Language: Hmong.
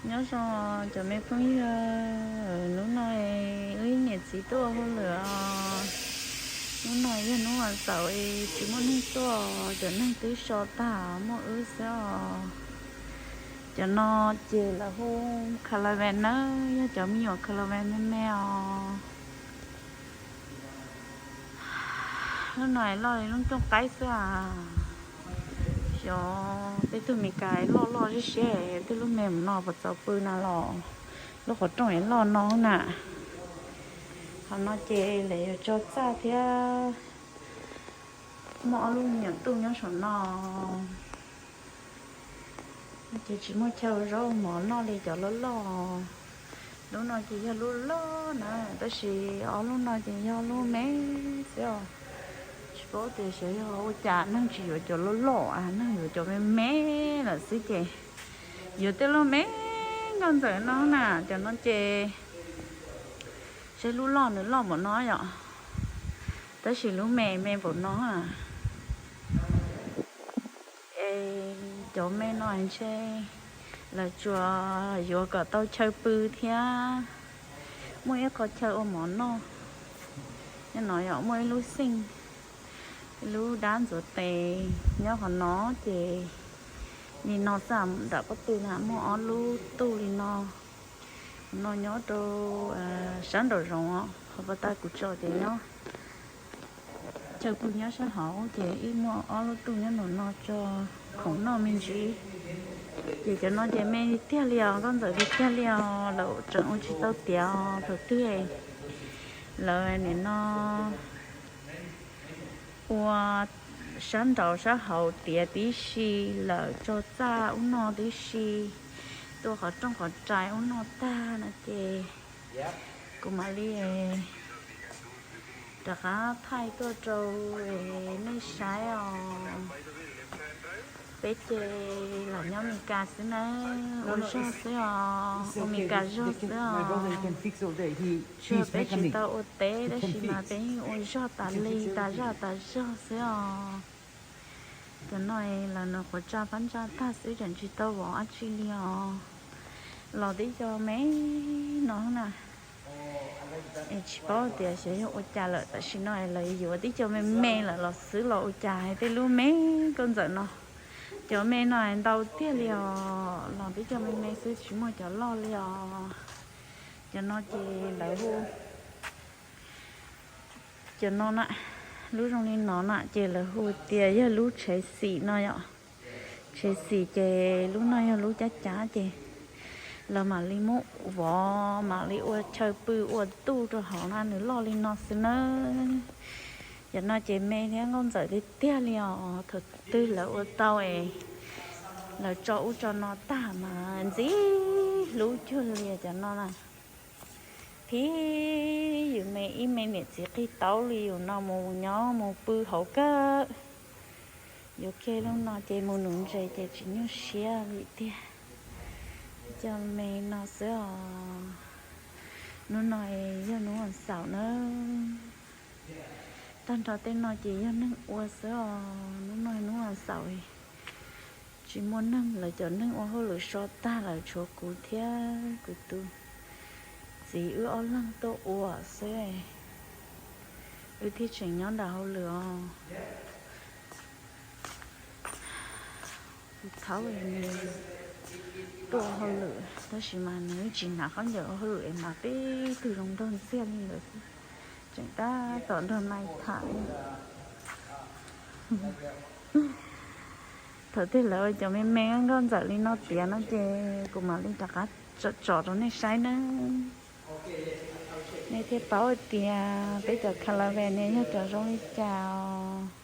Nyob zoo cov me phooj ywg, hnub no wb niam txiv tuaj ua hauj lwm os. Hnub no yog hnub vas xaum, tsis muaj neeg tuaj, cov neeg twb so tag, muaj wb xwb os. Cov no ces lawv hu caravan nawb, yog cov me nyuam caravan me me os. Lub no loj li lub cooj qaib xwb as. Xyov tej tug Meskas loj loj siab siab, tej lub me mus no puas txaus pw na los. Lub qhov rooj loj no na. Qhov no ces lawv yuav tso txaj thiab. Muaj ob lub me nyuam tuj nyob saum no. Ces tsis muaj chaw ua zaub ua mov noj li cov loj loj. Lub no ces yog lub loj na, tab sis ob lub no ces yog lub me xwb os. Tsis paub tias xyov yog ua cas neeg tsis yuav cov loj loj, neeg yuav cov me me lawm xwb ces yuav tej lub me nkauj ntxawm no na. Cov no ces saib lub loj nws loj npaum no yom, tab sis lub me me npaum no. Es cov me no ntshe lawv tsuas yuav kom tau chaw pw thiab muaj ib qho chaw ua mov noj. Nyob no yog muaj ib lub xeej, ib lub dab ntxuav tes nyob qhov no ces li no xwb. Nram pob tw na muaj ob lub tuj li no. Qhov no nyob rau sab nraum zoov, qhov pas tas kuv tso ces nyob chaw pw nyob sab hauv ces ib muaj ob lub tuj nyob nraum no tso khoom noj me ntsis. Ces cov no ces me tiag li os, nkauj ntxawm tiag tiag li os, lawv tseem ua tsis tau tiav os. Thaum twg lawv nim no ua sab nraud sab hauv tiav tib si, lawv tso txaj ub no tib si, tua qhov rooj qhov rais ub no tag no ces kuv mam li rov qab thaij tuaj rau nej saib os. Peb ces los nyob Meskas xwb nawb, ua zog xwb os, ua Meskas zog xwb os. Tsuas peb tsis tau ua teb tab sis mas peb yeej ua zog tas li tas zog tas zog xwb os. Cov no lawv nws qhuav tsa phab ntsa tag xwb, tseem tsis tau vov dab tsi li os. Los tib co me no na. Es tsis paub tias xyov yog ua cas lawm, tam sim no lawv yuav tib co me me lawm los xwb los ua cas hais tej lub me nkauj ntxawm no. Cov me no ntau tiag li os, los tib co me me xwb tsis muaj cov loj li os. Cov no ces lawv hu, cov no na, lub zoo li no na ces lawv hu tias yog lub tsheb xim no yom. Tsheb xim ces lub no yog lub cab cav ces lawv mam li muab vov mam li ua chaw pw ua tuj rau hauv na, nws loj li no xwb nawb. Cov no ces me thiab nkauj ntxawm tiag tiag li os, thaum twg lawv ua tau es lawv tso ub tso no tag mas ntxim hlub cuag li cov no na. Phib yus me ib me niam txiv qig taub li yus no mus nyob mus pw hauv kawg. Yuav kiag lub no ces mus nuv ntses ces tsis nyuaj siab li tiag. Cov me no xwb os. Hnub no yog hnub vas xaum na. Tag nrho tej no ces yog neeg ua xwb os. Hnub no hnub vas xaum, tsis muaj neeg, lawv cov neeg ua hauj lwm so tag lawm, tshuav kuv thiab kuv tus txiv wb ob leeg tuaj ua xwb. Wb thiaj tseem nyob nram hauj lwm os. Kuv thaub nws tuaj hauj lwm tab sis mas nws tsis hnav khaub ncaws ua hauj lwm es mas peb tug zoo nraug ntxiag li ntawd xwb. Tseem tab tom nrog nais tham li. Thaum twg lawv ua cov me me nkauj ntxawm li no tiav no ces kuv mam li rov qab tsom rau nej saib nawb. Nej thiaj paub hais tias peb cov caravan ne yog cov zoo li cas os.